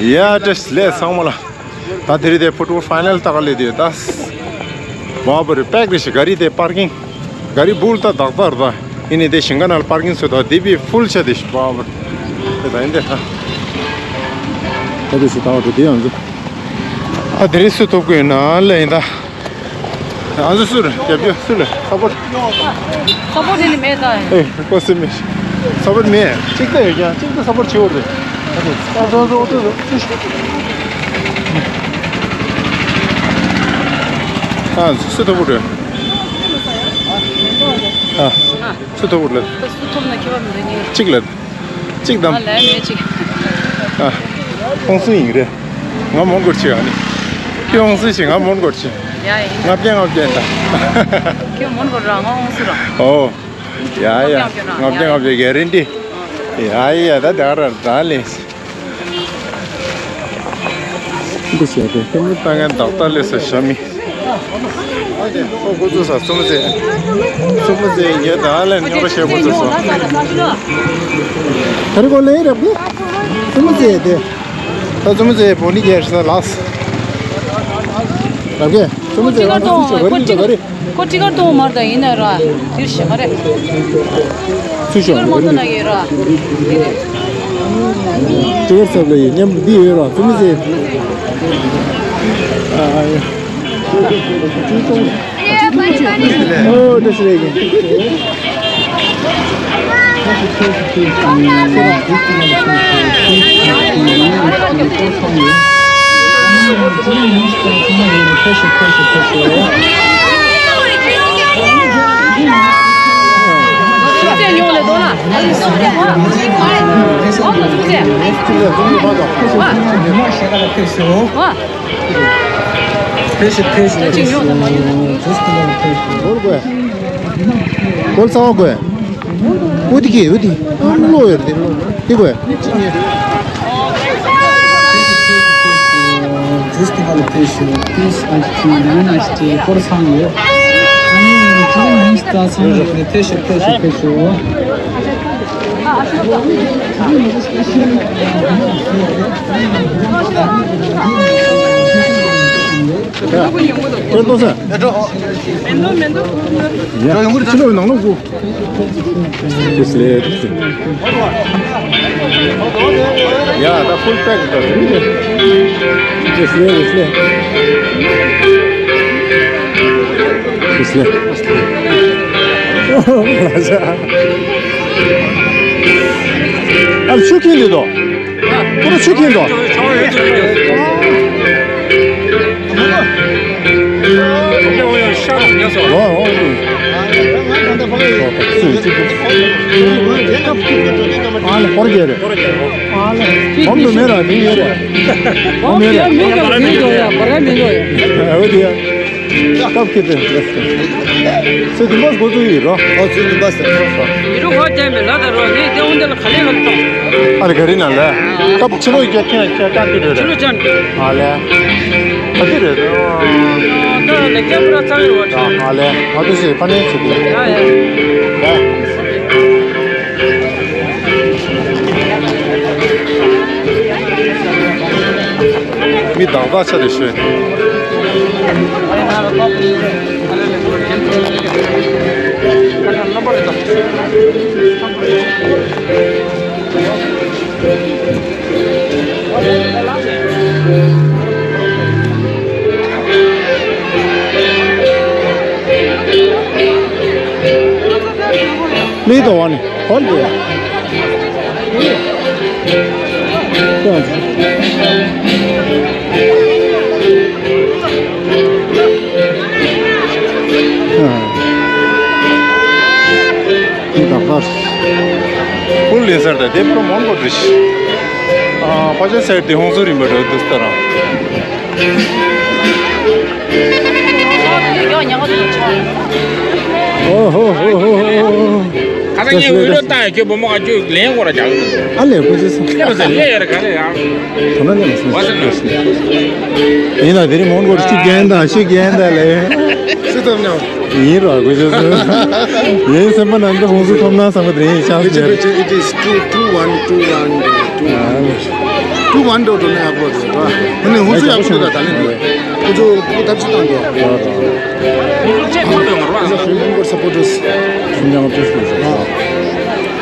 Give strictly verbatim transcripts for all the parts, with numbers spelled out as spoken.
ཡ་བཀྲ་ཤིས་བདེ་ལེགས་ཚང་མ་ལ། ད་དེ་རིང་དེ་ཕུ་ཊུར་ཕའི་ནལ་ལྟ་ག་སླེབས་དུས་ད། བ་བུ་རི་པེག་རེད་ཤག་ག་རི་དེ་པར་ཀིང་། ག་རི་བུལ་ད་དག་དག་རེད་ད། ཡིན་ནའི་དེ་ཞིང་ཁ་ནང་ལ་པར་ཀིང་བཟོས་ད་དེ་བི་ཕུལ་ཆགས་དེ་ཤག་བ་བུ་རི། དེ་ད་ཡིན་དེ་ཧ། ད་དེ་ཤི་ད་བ་དེ་དེ་ཡང་ཟེར། ད་དེ་རིང་སུ་ཐོབ་གི་ཡོད་ན་ལ་ཡིན་ད། ང་ཚོ་སུ་རེད་རྒྱབ་སྐྱོར་སུ་རེད་ས་པོར། ས་པོར་དེ་ནི་མེད་ད། ཨེ་ཁོ་སུ་མེད། ས་པོར་མེད་གཅིག་ད་ཡོད་ཀྱང་གཅིག་ད་ས་པོར་བྱེད་འོར་རེད། ཨ་ཙོ་ཙོ་ཙོ་ཙོ་ཙོ། ཨ་སུ་ཐོབ་རེད། ཨ་སུ་ཐོབ་རེད། ད་སུ་ཐོབ་ན་ཁྱེད་པ་མི་འདུག་ཉིན། གཅིག་ལ། གཅིག་དང་། ང་ལན་མེད་ཅིག་ཨ། ཧོང་སུ་ཡིན་རེད། ང་མོན་གོར་ཆི་ཨ་ནི། ཁྱོད་ཧོང་སུ་ཞིག་ང་མོན་གོར་ཆི། ཡ་ཡིན། ལྔ་བརྒྱ་ལྔ་བརྒྱ་ད། ཁྱོད་མོན་གོར་ར་ང་ཧོང་སུ་ར། ཨོ། ཡ་ཡ། ལྔ་བརྒྱ་ལྔ་བརྒྱ་གེ་རན་ཊི། ཡ་ཡ་ད་ད་ར་ད་ལེ། འདི་བྱས་ཏེ་ལྟད་མོ་ལྟ་མཁན་ཏག་ཏག་སླེབས་སོང་ཞྭ་མི། ཨོ་འགོ་བཙུགས་ས་བཙུན་མོ་རྩེ། བཙུན་མོ་རྩེ་ངས་ད་ལན་རྙོག་དྲ་བཤད་འགོ་བཙུགས་སོང་། ག་རེ་གོ་ལེ་རབ་གི། བཙུན་མོ་རྩེ་དེ། ད་བཙུན་མོ་རྩེ་བོ་ནི་རྒྱལ་ས་ལགས། རབ་གི་བཙུན་མོ་རྩེ་ང་ཚོ་ཅི་བྱེད་ག་རེ་འདུག་ག་རེ། ཁོ་ཊི་ཀར་གཏོང་མར་ད་ཡིན་ན་ར། དེར་ཞེ་མ་རེད། ཚུལ་ཤོག་ཊི་ཀར་མ་གཏོང་ན་ཡོད་ར། ཊི་ཀར་ཚབ་ལ་ཡོད་མཉམ་དུ་འདི་ཡོད་ར་བཙུན་མོ་རྩེ། ཨ་ཡ། ཨོ་བཀྲ་ཤིས་བདེ་ལེགས། ཕེབས་ཤིག་ཕེབས་ཤིག་ཕེབས་ཤིག་གོལ་གོལ། གོལ་ཚ་བ་གོལ། འོ་དེ་གི་འོ་དེ་གློག་ཡོད་རེད་དེ་གློག་དེ་གོལ། ཇུས་ཀྱི་ཧ་ལ་ཕེབས་ཤིག་ཕེབས་ཨ་ཅི་ཅི་ཡང་ཨ་ཅི་ཅི་སྐོར་ཚང་ཡོད། ཨ་ནི་ཅི་ཡང་ཡིན་ཤི་ད་ཚང་ཡོད་རེད། ཕེབས་ཤིག་ཕེབས་ཤིག་ཕེབས་ཤིག་ཡ། ཁྱོད་ལྟོས་ས། མེན་དོ་མེན་དོ། ཡ། ཕྱི་ལོགས་ནང་ལོགས་སྒུག་དེ་སླེབས་དེ་སླེབས། ཡ་ད་ཕུལ་པེག་ད་དེ་སླེབས་དེ་སླེབས། དེ་སླེབས། ཨ་ཆུ་ཁྱེར་འདི་དོ། ཁོ་ར་ཆུ་ཁྱེར་འདུག་ཨ་ལ་ཧོར་རྒྱལ་རེད། ཨ་ལ་ཧོར་མི་མེད་ར་མི་ཡོད་རེད། ཧོར་མེད་རེད། ཨ་འོ་དེ་ཡ། སྟབས་ཀྱིས་དེ། ཚེ་བདུན་པ་འགོ་བཙུགས་ཡིན་རོ། ཨོ་ཚེ་བདུན་པ་ཟེར། ཡིན་རོ་ཧོ་ཅན་པའི་ལ་དང་རོ་ནི་ཏེ་འོན་ཏེ་ལ་ག་ལེ་ག་ལེ་གཏོང་། ཨ་རེ་ག་རེ་ན་ལེ། སྐབས་ཕྱི་ལོགས་ཀྱི་ཁྱེད་ཁྱེད་ཅང་གི་རེད། ཕྱི་ལོགས་ཅང་གི། ཨ་ལེ། ག་དེ་རེད། ད་ལེགས་ཅན་པུ་ར་ཚང་ཡོད་བ། ཨ་ལེ། ང་ཚོ་ཞིག་ཕ་ནས་ཚུགས་དགོས། ཡ་ཡ། མི་དང་ཐག་ཆ་རེ་ཤོད། མི་དང་བ་ནི། ཧོལ་དེ། ཡིན་ས་རེད། དེ་པུ་ར་མོན་གྷོ་རེད། ཨ་པ་ཅ་སེར་དེ་ཧོང་སུ་རིམ་པ་རེད་འདུག་ད་རང་། ཨོ་ཧོ་ཧོ་ཧོ་ཧོ། ཁ་སང་ངས་འུད་སྒྲོག་བཏང་ཡ་ཁྱོད་བུ་མོ་ཨ་ཁྱོད་ལན་སྐོར་ར་རྒྱག་གི་འདུག་ཨ་ལས་ཁོ་ཚོས་སོང་། ལས་ཡོད་རེད་ག་ལས་ཡང་། ད་ནི་ལས་མ་སོང་། ཡིན་ན་དེ་རིང་མོན་གྷོ་རེད། ཤི་རྒན་དང་ཤི་རྒན་དང་ལས། སུ་ཐོབ་ཉམས། ཡིན་རོགས་དགོས་ཆོག་སོང་། ཡིན་སེམས་པ་ནང་དུ་ཧོང་སུ་ཐོབ་ན་བསམ་གི་དེ་རིང་ཆགས་སུ་ཡོད། It is two two one two one two one two one འགྲོ་འགྲོ་ནས་ཡག་པོ་རེད་བ། ཨ་ནི་ཧོང་སུ་ཡག་པོ་འདུག་ད་ད་ནི་འདུག་ཁོ་ཚོ་ཁོ་ཐབས་ཤེས་བཏང་འདུག་ཁོ་ཚོ་ཧོང་སུ་སཔོར་ཊར་སུམ་བརྒྱ་ལྔ་བཅུ་ཞིག་ཡོད་རེད།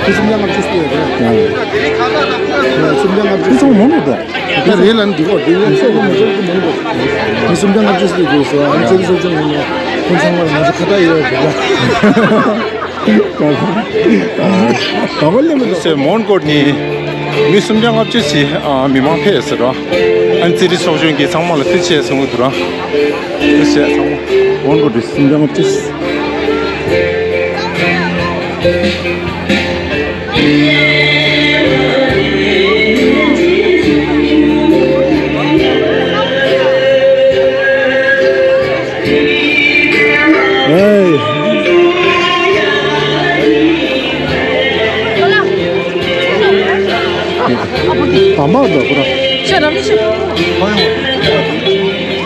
ཁོ་སུམ་བརྒྱ་ལྔ་བཅུ་ཞིག་ཡོད་རེད། སུམ་བརྒྱ་ལྔ་བཅུ་ཚང་མ་མོ་འདུག་ད་རེད་ལ་འདི་གོ་འདི་ལ་སོགས་མ་ཤོར་གྱི་མང་པོ། མི་སུམ་བརྒྱ་ལྔ་བཅུ་ཞིག་དགོས་སོ། ཨ་ཙི་རི་སོགས་ཅུང་ངོ་མ་ཁོང་ཚང་མར་ང་ཚོ་ཁ་བརྡ་ཡོད་རེད་ལ། ག་བ་ལེ་མི་འདུག་སེ་མོན་གྷོ་ནི་མི་སུམ་བརྒྱ་ལྔ་བཅུ་ཞིག་ཨ་མི་མང་ཕེབས་ཟེར་རོ། ཨ་ཙི་རི་སོགས་ཅུང་གིས་ཚང་མ་ལ་ཐུགས་རྗེ་ཆེ་གསུང་གི་འདུག་ར། ཐུགས་རྗེ་ཆེ་ཚང་མ། མོན་གྷོ་ནི་སུམ་བརྒྱ་ལྔ་བཅུ་ཞིག་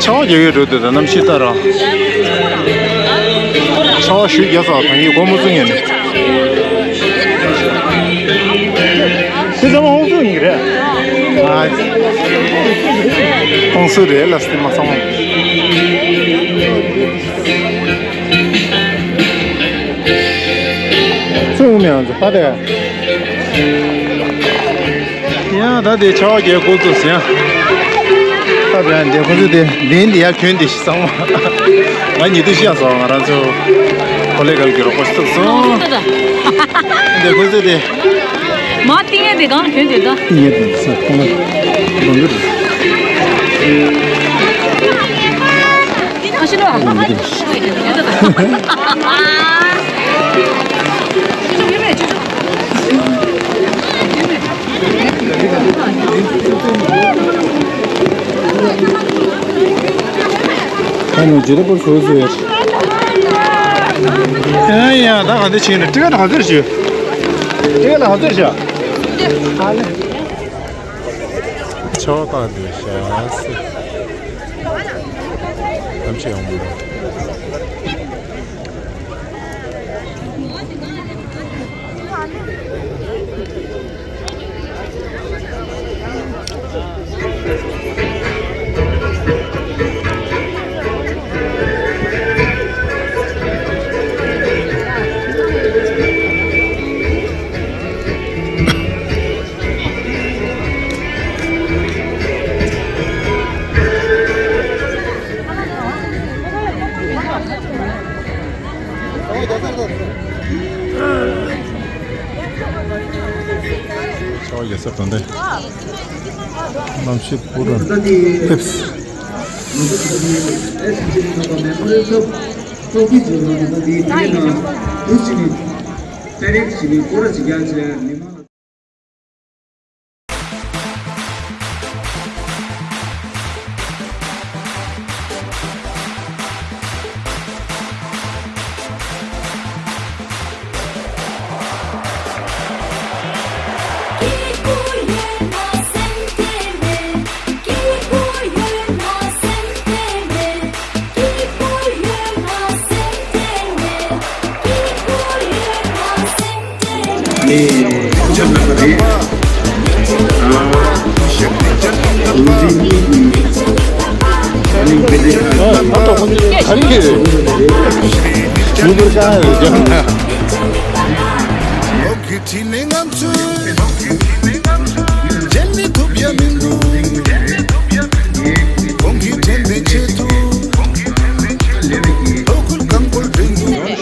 ཆར་པ་རྒྱག་གི་འགྲོ་འདུག་ད་གནམ་གཤིས་ལྟར་ར། ཆར་པ་ཞེ་དྲག་རྒྱག་ས་དང་ཡིན་གོ་མོ་ཚོ་ངས་ནས། དེ་ཚང་མ་ཧོང་སུ་ཡིན་གྱི་རེད། ཨ། ཧོང་སུ་རེད་ལ་སྟེ་མ་ཚང་མ། ཚུར་འོང་མི་ང་ཚོ་ཕ་དེ། ཡང་ད་དེ་ཆར་པ་རྒྱག་འགོ་བཙུགས་ཟིན་ཡང་། ད་དེ་ཡང་དེ་ཁོ་ཚོ་དེ་ལན་དེ་ཡར་གྱོན་དེ་ཤི་ཚང་མ། ང་ཉེ་དུས་ཤི་ཡང་སོང་ང་རང་ཚོ་ཀོ་ལེ་གལ་གྱི་རོགས་པ་ཤི་ཚུགས་སོང་། དེ་ཁོ་ཚོ་དེ། མ་ཏིང་ངེ་དེ་གང་གྱོན་དེ་ད། ཏིང་ངེ་དེ་ས་ཁོ་ན་འདང་གི་རེད། ཨ་ཤི་ལོ། ཁ་ནས་ཇི་ལྟ་བུར་བཟོ་བཟོ་ཡོད། ཡ་ཡ་ད་ག་འདི་ཕྱིན་ནས་ཏི་ཀ་ད་ག་ཚོད་ཞུ། ཏི་ཀ་ད་ག་ཚོད་ཞུ། ཆོག་པ་འདུག་ཤག་སེ། གཏམ་བཤད་ཡོང་གི་ཡོད། ཆར་པ་རྒྱག་ས་གང་འདྲ། གནམ་གཤིས་པུ་ར་ཕེབས།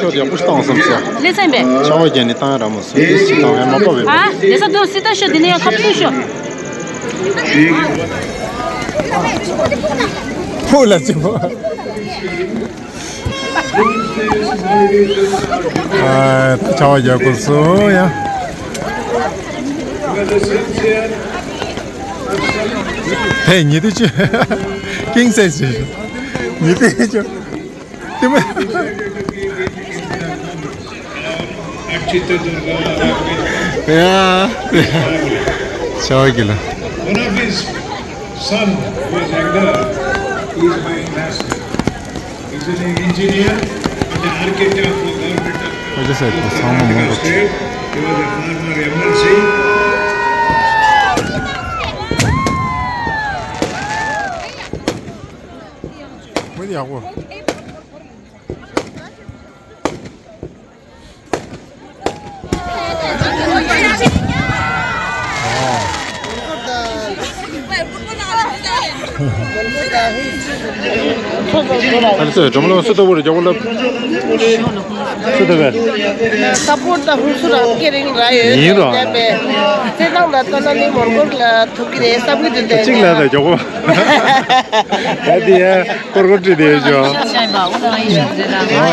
ཤོ་ཡག་པོ་བཏང་སོང་ཟེར། ལེ་ཚན་པས། ཆར་པ་རྒྱག་ནས་བཏང་ཡ་ར་མ་སོང་། དེ་སི་བཏང་ཡ་མ་པ་བས། ཨ། ལེ་ས་དུ་སི་ཏ་ཤོ་དེ་ནས་ཡང་ཁ་ཕུ་ཤོ། ཕུ་ལ་ཅི་པོ། ཨ། ཆར་པ་རྒྱག་དགོས་སོ་ཡ། དེ་ཉི་དེ་ཅི། ཀིང་སེ་ཅི། ཉི་དེ་ཅི། དེ་མ། ཡ། ཤ་བ་གི་ལ། One of his son, who is younger, who is my classmate. He's an engineer and an architect for government of ཁོ་ཅི་ཟེར་དེ་ཚང་མ་མང་པོ། State. He was a former M L C. མི་ཡག་པོ། ཨ་ལེ་སོ་སྒྲོལ་མ་ལགས་སུ་ཏོ་བོར་རྒྱག་པོ་ལབ། སུ་ཏོ་བེ། སཔོར་ད་ཧུན་སུར་ཨབ་ཀེ་རིང་ར་ཡོད། ཡིན་རོ། ཚེ་ནང་ད་ལྟ་ན་ནི་མོན་གྷོ་ལ་ཐུག་གི་རེད་བསམ་གི་འདུག་དེ་གཅིག་ལ་ད་རྒྱག་པོ། ད་དེ་ཡ། ཀོར་ཀོར་བྲིས་བསྡད་ཡོད་ཅོ། ཤ་ཤ་ཡིན་པ་འོ་ན་ཡིན་ཤ་ཟེར་ད་ང་ཡང་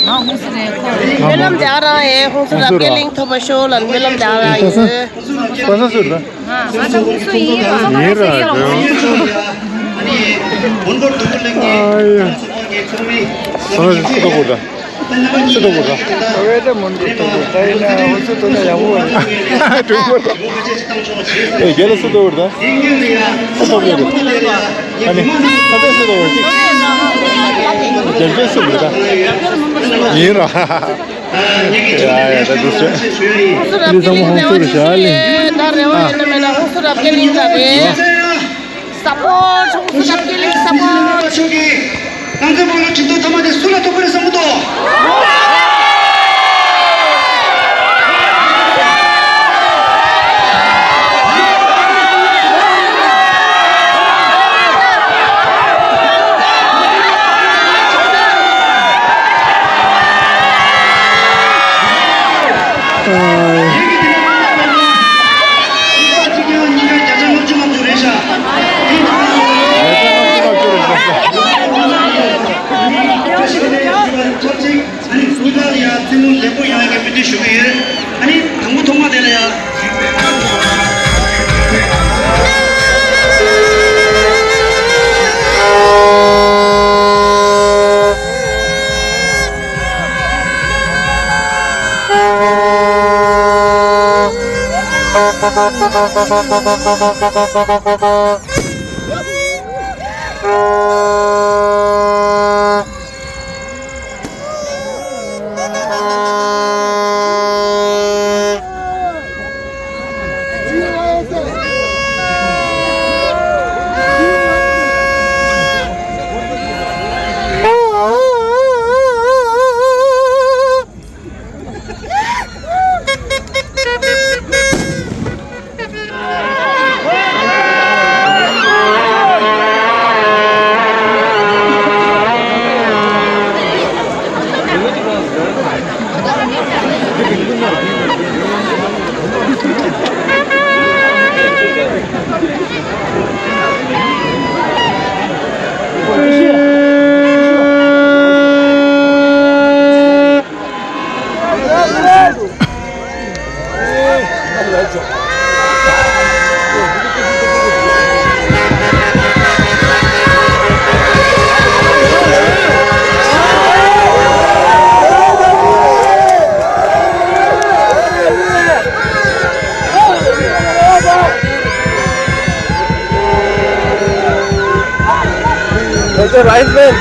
ང་ཧུན་སུར་རེད་ཁོ། སྨོན་ལམ་རྒྱག་རང་ཡེ་ཧུན་སུར་ཨབ་ཀེ་རིང་ཐོབ་པ་ཤོག་ལ་སྨོན་ལམ་རྒྱག་རང་ཡོད། པ་ས་སུར་ད། ང་ང་ད་ཧུན་སུར་ཡིན་ར། ཡིན་ར་ཡོད། ཨ་ཡ། ཨ་ཡ། སུ་ཏོ་བོར་ད། སུ་ཏོ་བོར་ད། ཨ་ཝེ་ད་མོན་གྷོ་ཏོ་བོར་ད་ཡིན་ན་ཧུན་སུར་ཏོ་ན་ཡག་པོ་རེད། ཨེ་རྒྱལ་ལ་སུ་ཏོ་བོར་ད། སུ་ཏོ་བོར་ད། ཨ་ནི་ད་ལྟ་སུ་ཏོ་བོར་ཅིག་རྒྱལ་རྒྱལ་སུ་བོར་ད། ཡིན་ར། ཡ་ཡ་ད་འདུག་སེ། ཧུན་སུར་ཨབ་ཀེ་རིང་ད་རེ་བ་ཡོད་ན་མེད་ན་ཧུན་སུར་ཨབ་ཀེ་རིང་ད་རེད། སཔོར་ཆུང་སུ་ལ་ཀི་ལིང་སཔོར། ཆོས་ཀྱི་རང་བཙན་སྤོ་ལོ་ཁྲིམས་ཐོག་མཐའ་མ་དེ་སུ་ལ་ཐོབ་ཀྱི་རེད་བསམ་གྱི་འདུག་ཨ་ནི་གཉིས་པ་ལ་ཡང་བཙུན་མོ་ལེགས་པོ་ཡོང་ཡག་གི་སྨོན་འདུན་ཞུ་གི་ཡོད། ཨ་ནི་དང་པོ་ཐོག་མ་དེ་ལ་ཡང་That's a right man.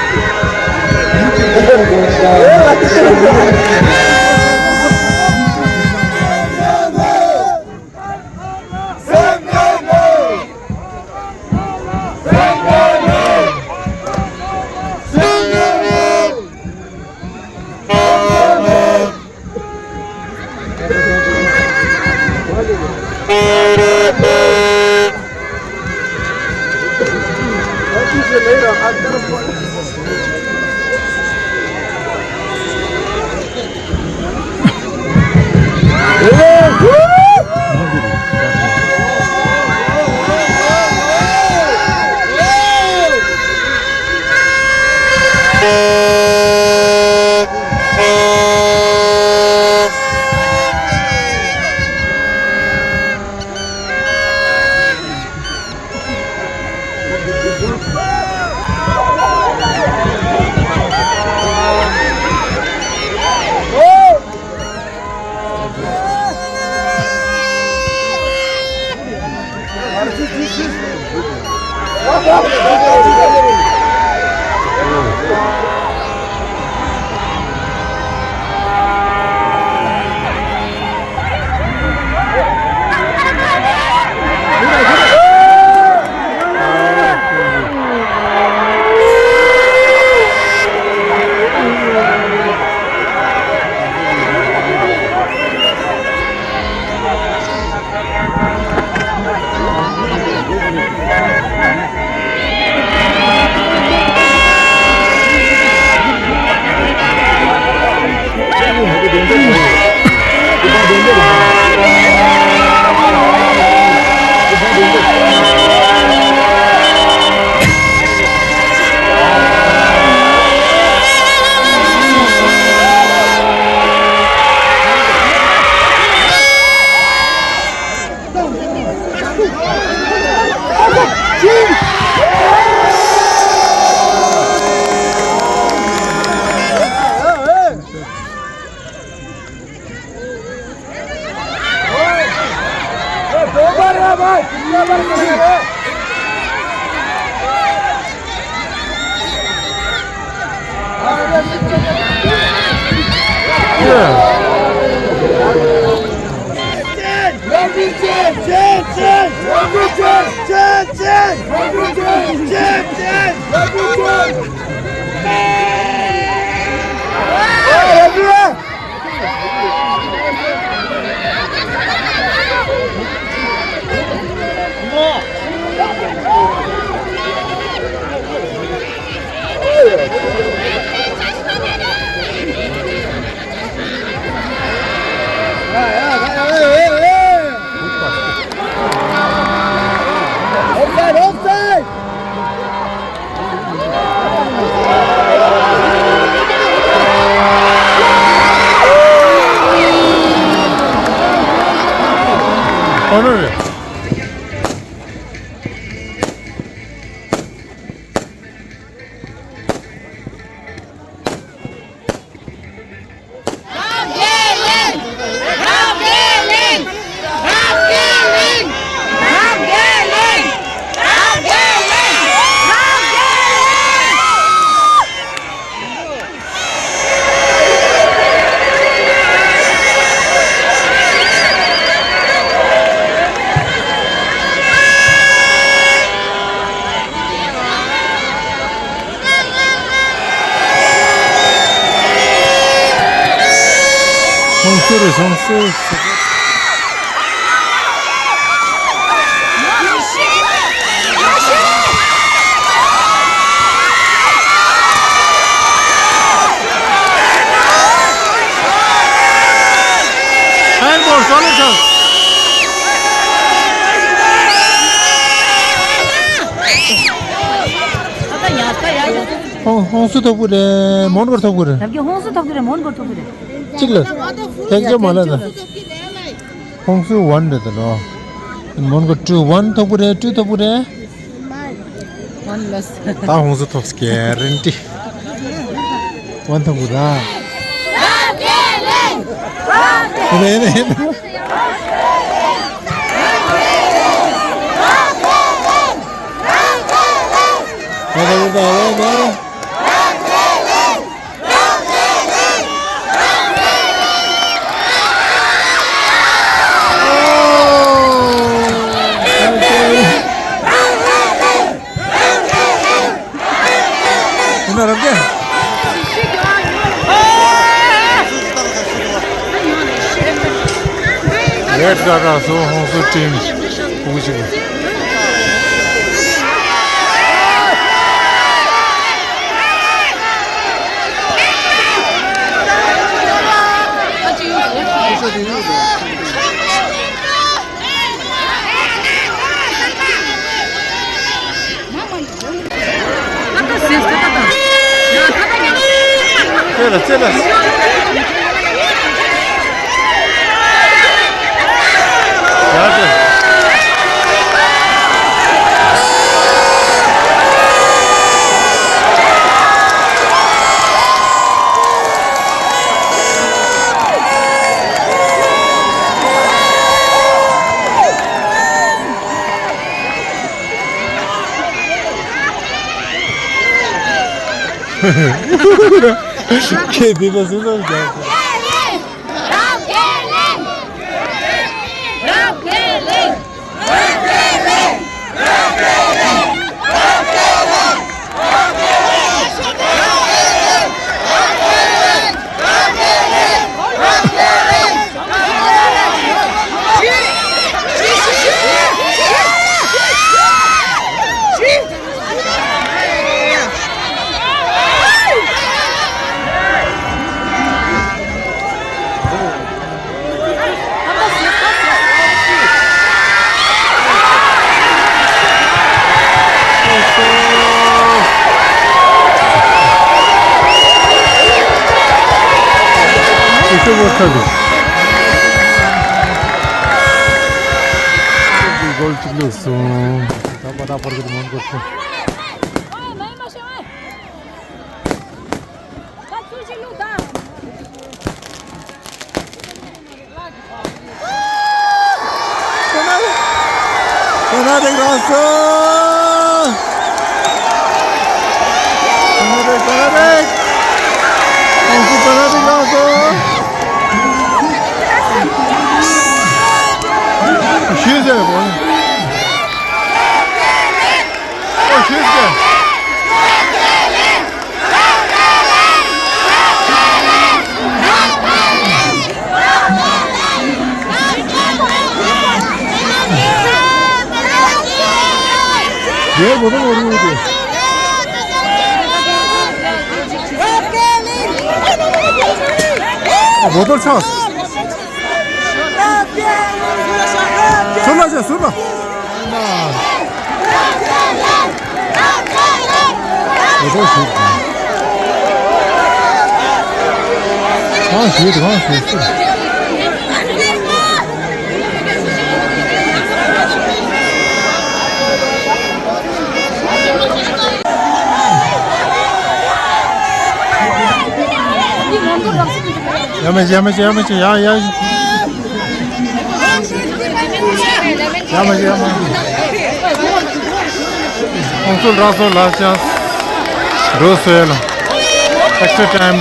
ཧོང་སུ་རེད། ཧོང་སུ། ཧན་བོར་སོ་ལེ་སོ། ཧོང་ཧོང་སུ་ཐོབ་གི་རེད། མོན་གོར་ཐོབ་གི་རེད། རབ་རྒྱས་ཧོང་སུ་ཐོབ་གི་རེད། མོན་གོར་ཐོབ་གི་རེད། གཅིག་ལ་ཐེག་ཆེ་མ་ལ་ན། ཧོང་སུ་ཝན་རེད་ད་ལོ། མོན་གོར་ཊུ་ཝན་ཐོབ་གི་རེད། ཊུ་ཐོབ་གི་རེད། ཝན་ལོས། ད་ཧོང་སུ་ཐོབ་གི་རེད་ཏི། ཝན་ཐོབ་གི་ར། རེད་རེད། ད་ད་ད་ད་ད། ཡིན་ན་རབ་རྒྱས། རེད་ད་ད་སོ་ཧོང་སུ་ཊིམ་ཕྲུ་གུ་ཞིག་ཙེ་ལ་ཙེ་ལ། ཡ་ཙེ། ཁྱེད་འདི་ལ་སུ་ལ་རྒྱག་ཀོལ་གཅིག་བླུགས་སོང་། ད་པ་ད་ཕར་གི་མོན་གོ་ཚོ། ཕེ་ན་ཏིག་རག་སོང་། ཕེ་ན་ཏིག་ཕེ་ན་ཏིག་ཧོང་སུ་ཕེ་ན་ཏིག་རག་སོང་། ཤེས་ཟེར་བ། ཨ། བོ་དོར་ཆགས། ཟུར་ལ་བྱས། ཟུར་ལ། བོ་དོར་ཞིག་གང་ཞིག་གང་ཞིག་ཡ་མ་བྱེད། ཡ་མ་བྱེད། ཡ་མ་བྱེད། ཡ་ཡ། ཡ་མ་བྱེད། ཡ་མ་བྱེད། ཁོང་ཚོ་རང་སོ་ལ་ཅང་འགྲོ་སོ་ཡ་ལ། Extra time.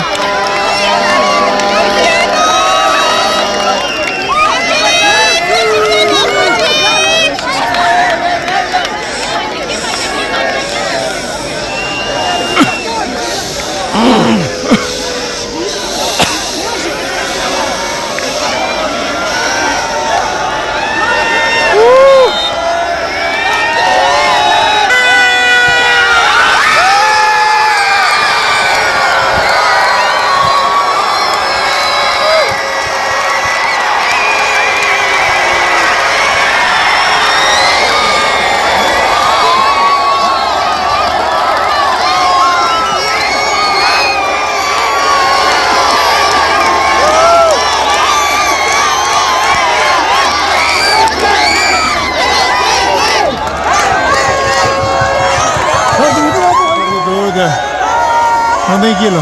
ཁང་ལྡིང་སྐྱིད་ལ།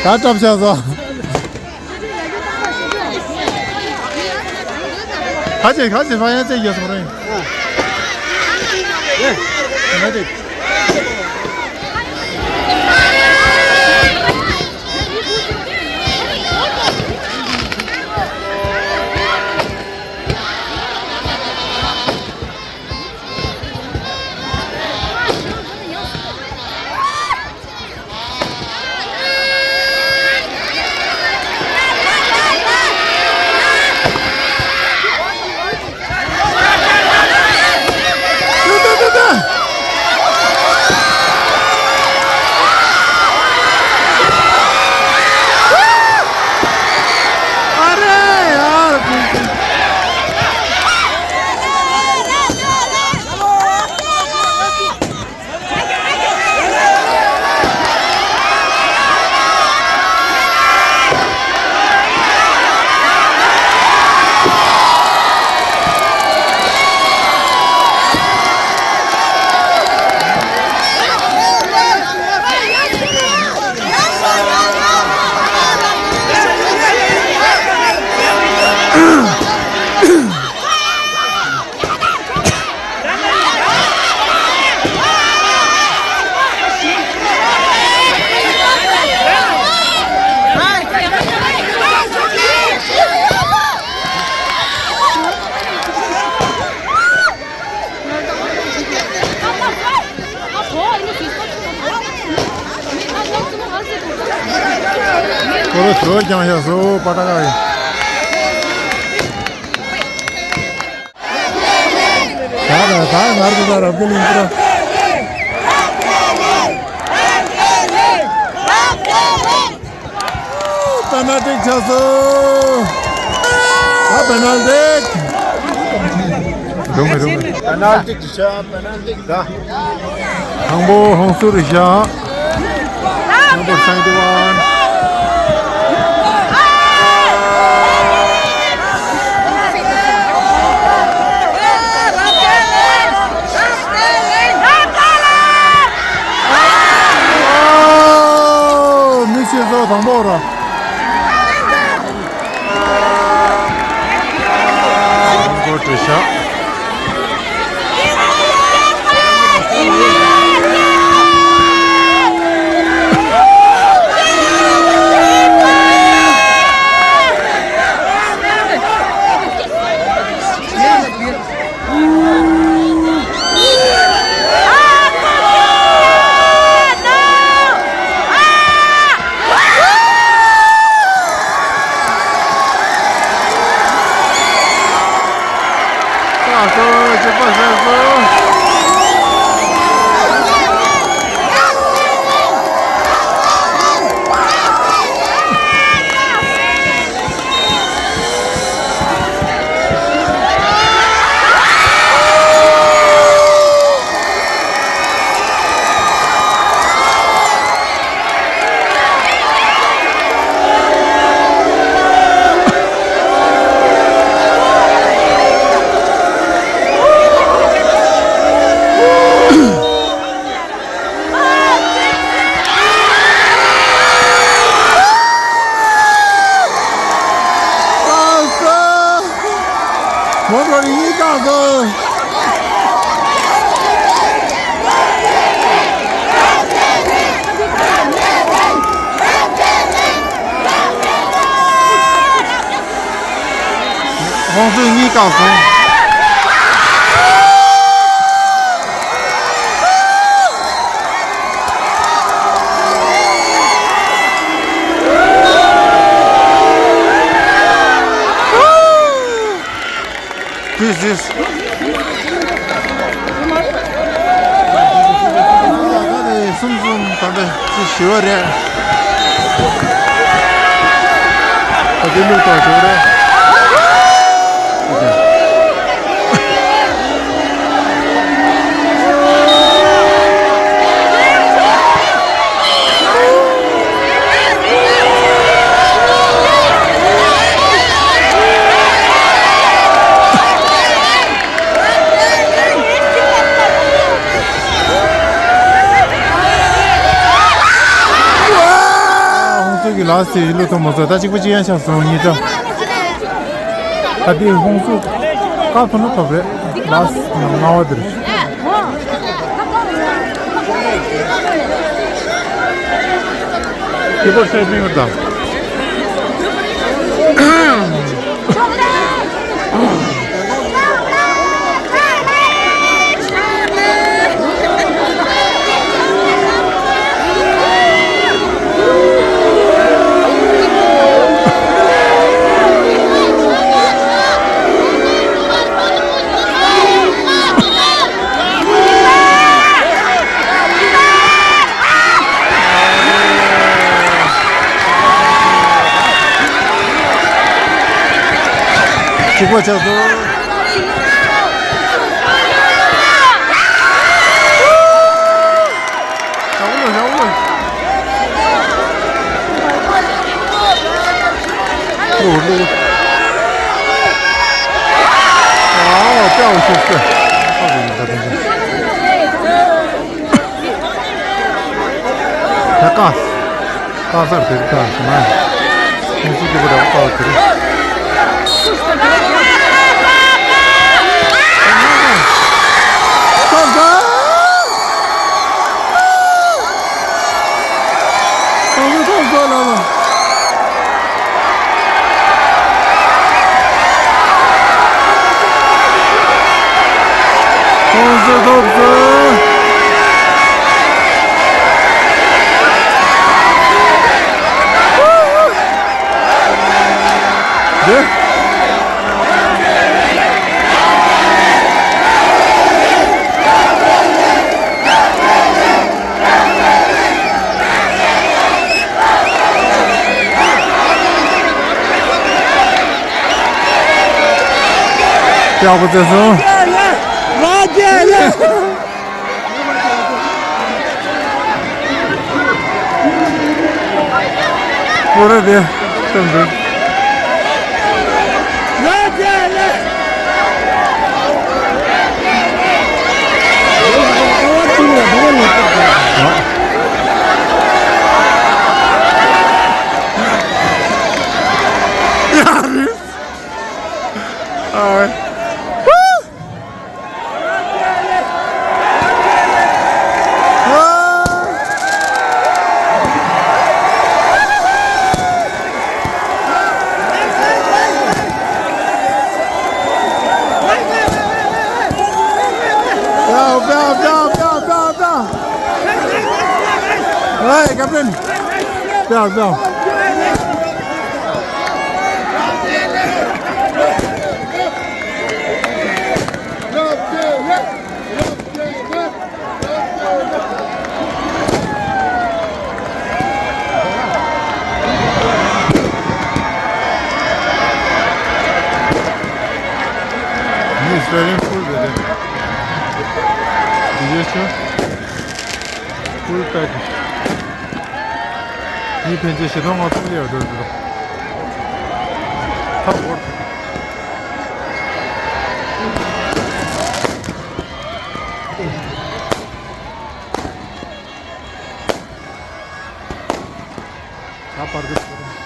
ད་སྐྲ་བཞར་སོང་། ཁ་ཆེ་ཁ་ཆེ་ཕ་ཡན་ཚེ་རྒྱལ་སོང་རེད། ཁོ་རང་ཚོ་རྒྱང་ཤ་བཟོ་པ་ཏ་ག་ཡིན། ད་ད་ད་ང་རང་ཚོ་རབ་རྒྱས་ལ་ཡིན་ཀྱི་ར། པེ་ནལ་ཊི་ཆགས་སོང་། ད་པེ་ནལ་ཊི། རུང་མི་རུང་མི། པེ་ནལ་ཊི་ཆགས། པེ་ནལ་ཊི་ད། དང་པོ་ཧོང་སུར་རེད་ཤག་དང་པོ་སེང་ཏི་ཝན། ཨོ། མི་ཤེས་སོ་དང་པོ་ར། ཧོང་སུར་རེད་ཤག་བཀག་སོང་། མོ་ཊ་གཉིས་བཀག་སོང་། ཧོང་སུར་གཉིས་བཀག་སོང་། དུས་སུས། ད་ནི་གསུམ་གསུམ་དམ་པའི་ཚེས་བཞི་པ་རེད། ད་དེ་ལུགས་ཐོག་བྱུང་རེད། ཧོང་སུར་གྱི་ལགས་སེ་བློས་ཐོངས་མ་སོང་། ད་གཅིག་པ་གཅིག་ཡན་ཆགས་སོང་གཉིས་ཆ། ད་དེ་ཧོང་སུར་བཀག་ཐུབ་ན་ཐོབ་རེད། ལགས་སེ་ལྔ་པ་དེ་རེད། དེ་པར་ཤེས་མིན་པར་དང་། གཅིག་པ་ཆགས་སོང་། རང་ལོ་རང་ལོ། ཨོ་ལོ། ཨ་ལོ་ལྟ་འོ་ཤོག་ཤོག་ད་ཀ་ཀ་སར་དེ་ཀ་ན་ཁོང་ཚོ་སྐྱིད་པོ་རེད་པ་ཀ་བ་དེ་རེད། ཐོབ་སོང་། ཐོབ་སོང་། ཐོབ་སོང་། ལ་ལ། ཐོབ་སོང་། ཐོབ་སོང་། འདི། ཡག་པོ་བྱས་སོང་། ལ་རྒྱལ་ལ། ཁོ་ར་དེ་སྟོན་འདུག Hey, Captain! Go, go! He's waiting for the, did you see? Full pack. ངའི་ཕན་ཆད་བཞི་སྟོང་ལྔ་སྟོང་སླེབས་ཡོད་འགྲོ་འདུག་ཁ་བོར། ད་བར་དུ།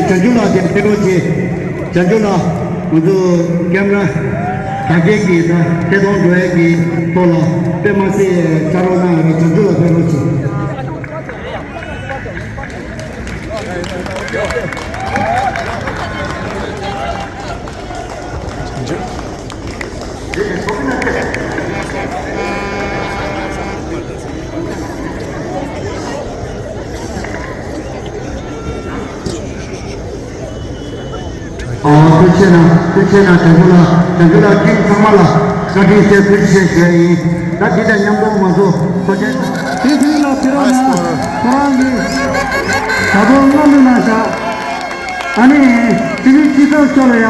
བྱང་ཆུབ་ལགས་དེ་ཕེབས་རོགས་གྱིས། བྱང་ཆུབ་ལགས་ང་ཚོ་ཀེམ་ར་དྲ་རྒྱའི་གི་ད་ཐད་གཏོང་འགྲོ་ཡས་ཀྱི་ཐོག་ལ་དཔེ་མ་སྲིད་ཕྱག་རོགས་གནང་ཡོད་རེད། བྱང་ཆུབ་ལགས་ཕེབས་རོགས་གྱིས། ཨོ། ཐུགས་རྗེ་གནང་། ཐུགས་རྗེ་གནང་། བྱང་ཆུབ་ལགས། བྱང་ཆུབ་ལགས། ཁྱེད་ཚང་མ་ལ་བཀའ་དྲིན་ཆེ། ཐུགས་རྗེ་ཆེ་ཞུ་ཡ་ཡིན། ད་འདི་དང་མཉམ་དུ་ང་ཚོ་ཚོགས་ཆེན། དེ་དུས་ལ་ཕེབས་རོགས་གནང་། ཁོ་རང་གིས་ད་དུང་རྔམ་མི་གནང་ཤག་ཨ་ནི་སྤྱི་འཐུས་སྤྱི་ཚོགས་མཆོག་ལ་ཡ།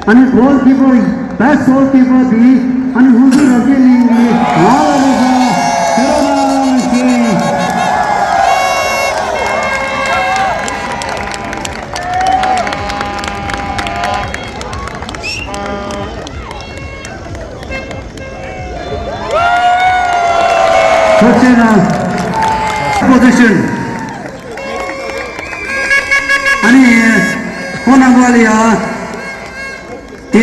ཨ་ནི་goalkeeper, best goalkeeper དེ་ཨ་ནི་ཧུན་སུར་རབ་རྒྱས་གླིང་གི་ང་ལ་རེད་ཤག་ཕེབས་རོགས་གནང་ཞུ་ཡིན། ཐུགས་རྗེ་གནང་། Position. ཨ་ནི་ཁོང་རྣམ་པ་ལ་ཡ། དེ།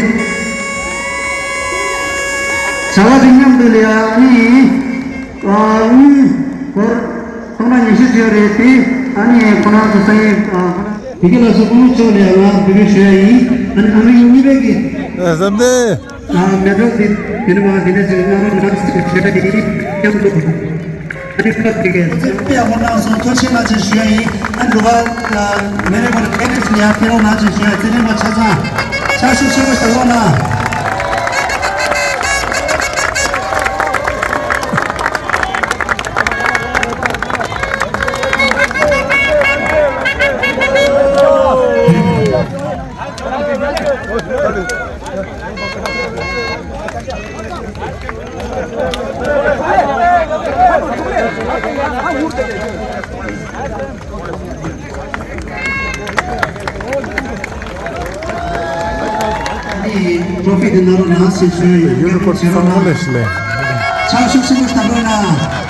བྱ་བ་འདི་མཉམ་དུ་ལ་ཡ་ཨ་ནི། ཨ། དངུལ་སྒོར་སྟོང་ཕྲག་ཉི་ཤུ་ཅིག་ཡོད་རེད་དེ། ཨ་ནི་ཁོ་རང་ཚོ་སང་ཉིན། ཨ། ཁོ་རང་། དེ་ག་ལ་སོགས་ཁོང་ཚོ་ལ་ཡ་ང་འབོད་སྐུལ་ཞུ་ཡ་ཡིན། ཨ་ནི་ཨ་མི་གཉིས་པའི་གི། ཨ། བསམ་གཏན། ཨ། མེ་ཏོག་འདི་དེ་ནི་མ་དེ་ནས་ཅིག་ང་རང་ནང་ཞིག་ཆེ་ད་དེ་མཉམ་དུ། ཨ་ནི་ཁ་དེ་གས། དེ་ཡག་པོ་གནང་སོང་། ཐུགས་རྗེ་གནང་ཞེས་ཞུ་ཡ་ཡིན། ཨ་ནི་འགྲོ་བ་མེ་རེ་མོ་ལ་ཏེ་ནི་ཡ་ཕེབས་རོགས་གནང་ཞེས་ཞུ་ཡ། ཚེ་རིང་མ་ཆ་ཚང་ཕྱག་ཤུགས་ཆེན་པོ་ཞིག་གནང་རོགས་གནང་། ཊོ་ཕི་དེ་ནང་ལ་ནང་སེ་ཤོན་ཡོད། ཡུ་ནི་ཀོ་ཌི་ཚང་མ་ལས་ཤི་ལས། ཕྱག་ཤུགས་ཆེན་པོ་བཏང་རོགས་གནང་།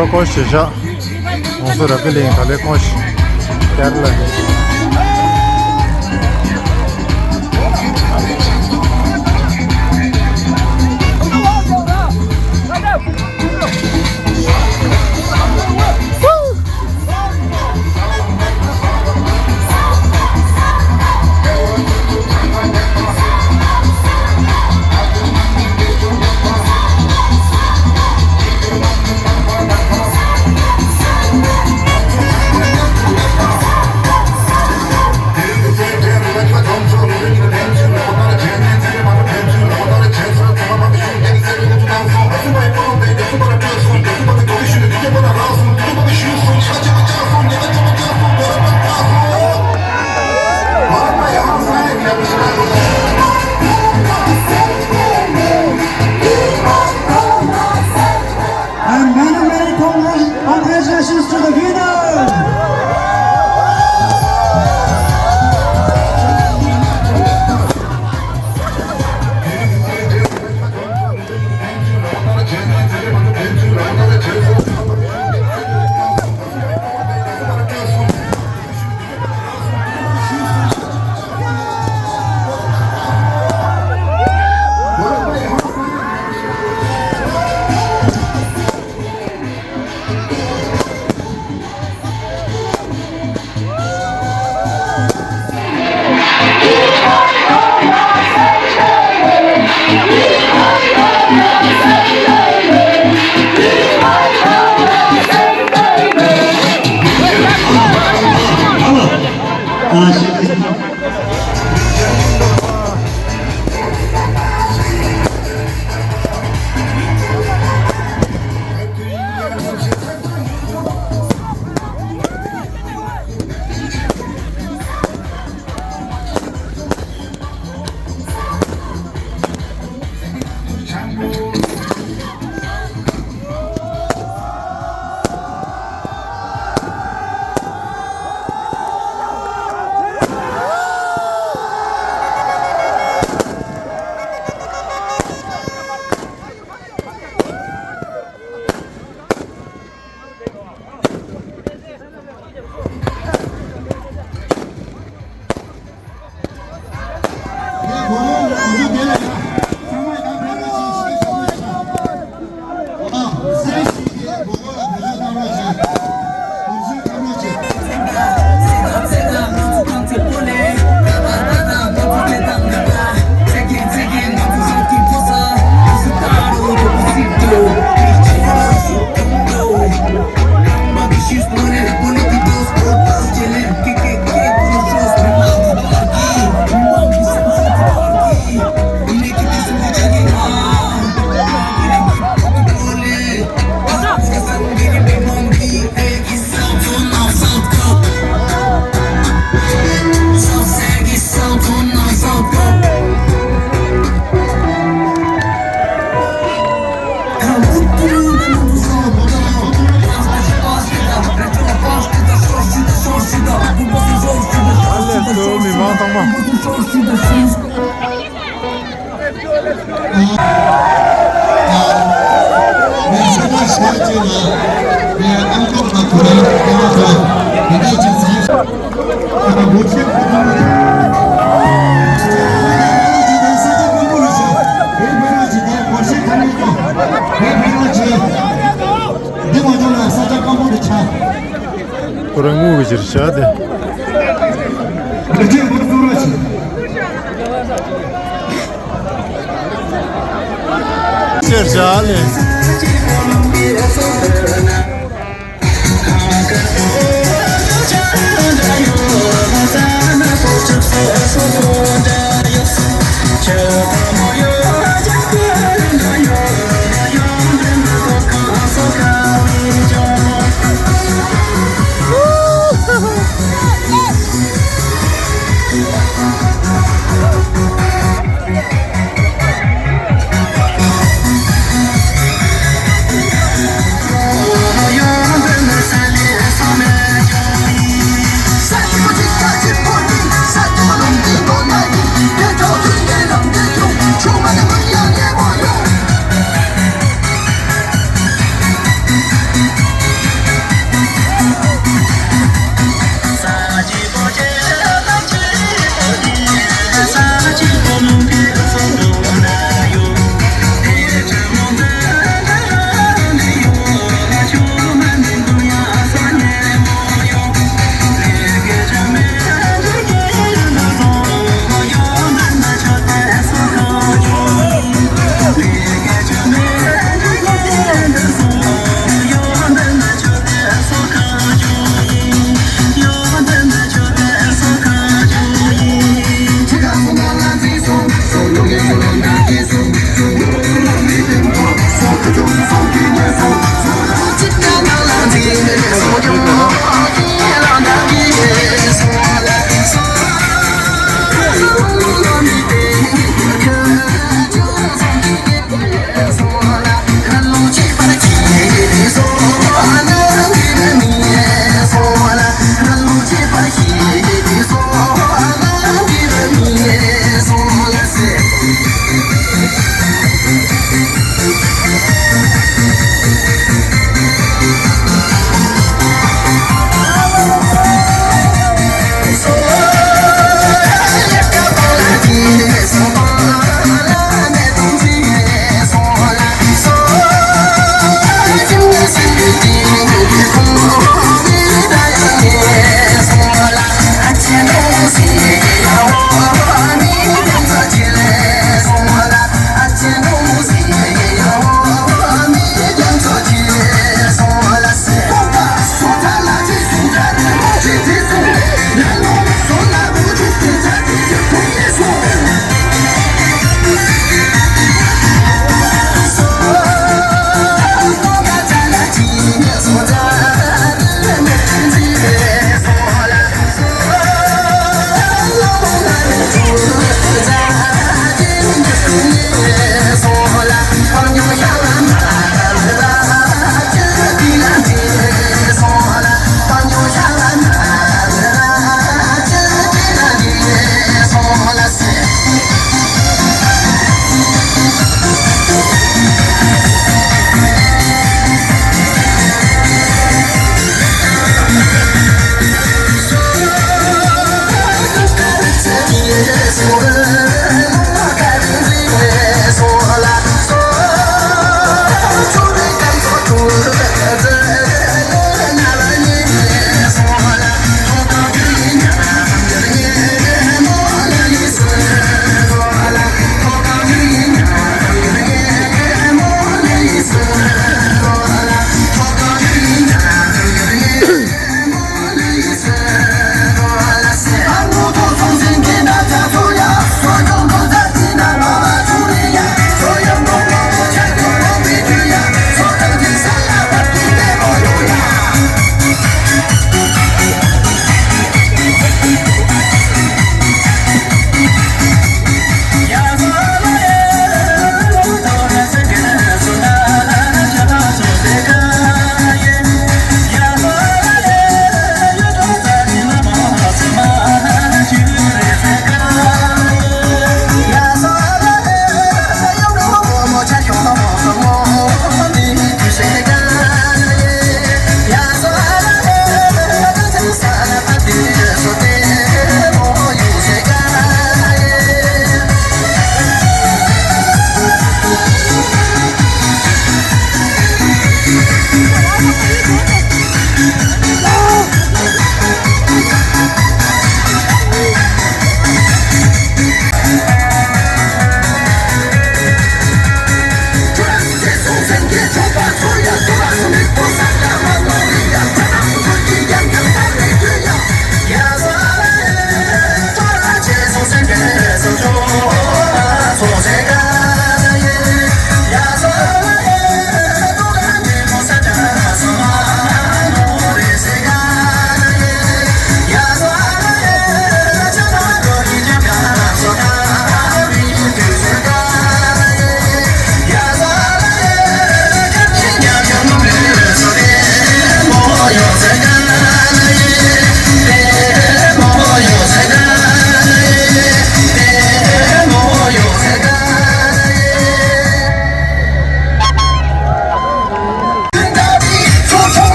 རོ་ཀོ་ཤེ་ཤ། ང་ཚོ་ར་ཀི་ལིང་ག་ལེ་ཀོ་ཤེ། ཀེ་ར་ལ། ཨ་ལས་གཙོ་བོ་མི་མང་ཚང་མ། ཁོ་རང་དངུལ་གྱི་ཕྱིར་བྱ་སྟེ། ཕྱིར་བྱ་ལས།